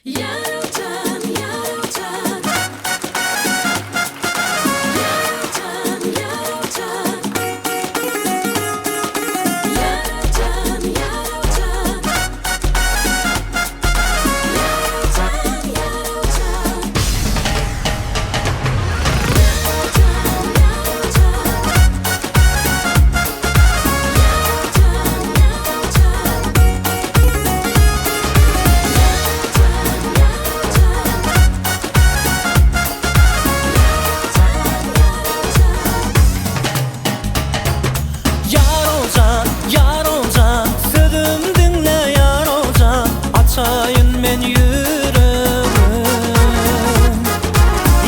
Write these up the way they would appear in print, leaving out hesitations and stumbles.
Ýarawjan, ýarawjan. Ýarawjan, ýarawjan. Ýarawjan, ýarawjan. Ýarawjan, ýarawjan. Ýarawjan, ýarawjan. Ýarawjan, ýarawjan. Ýarawjan, ýarawjan, sözüm diňle ýarawjan, Açaýyn men ýüregim.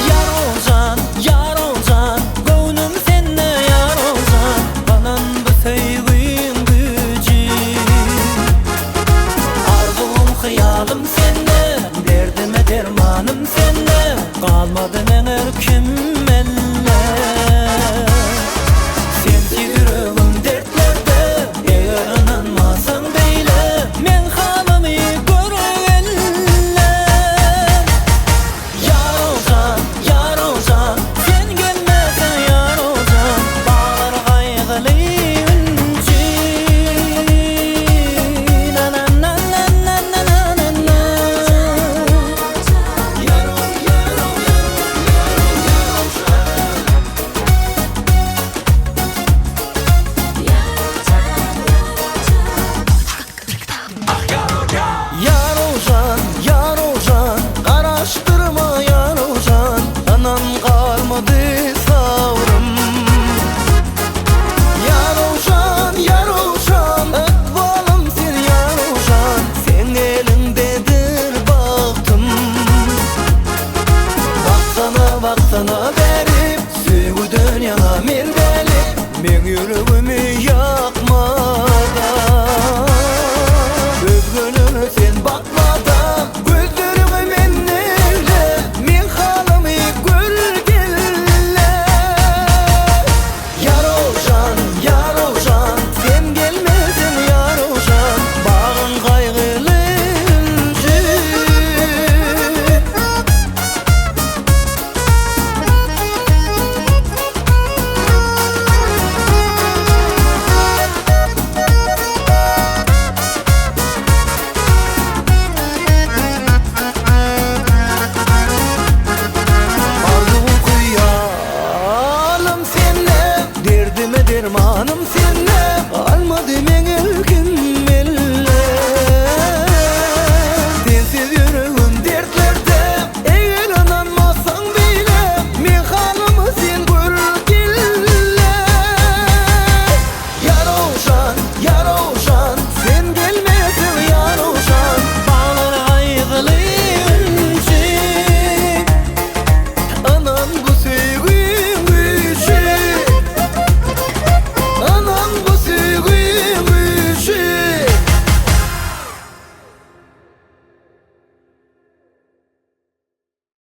Ýarawjan, ýarawjan, göwnüm sende ýarawjan, Galan bu söýgiň güýji. Arzuwym hyýalym sende, Derdime dermanym sende, Galmady meň erkim.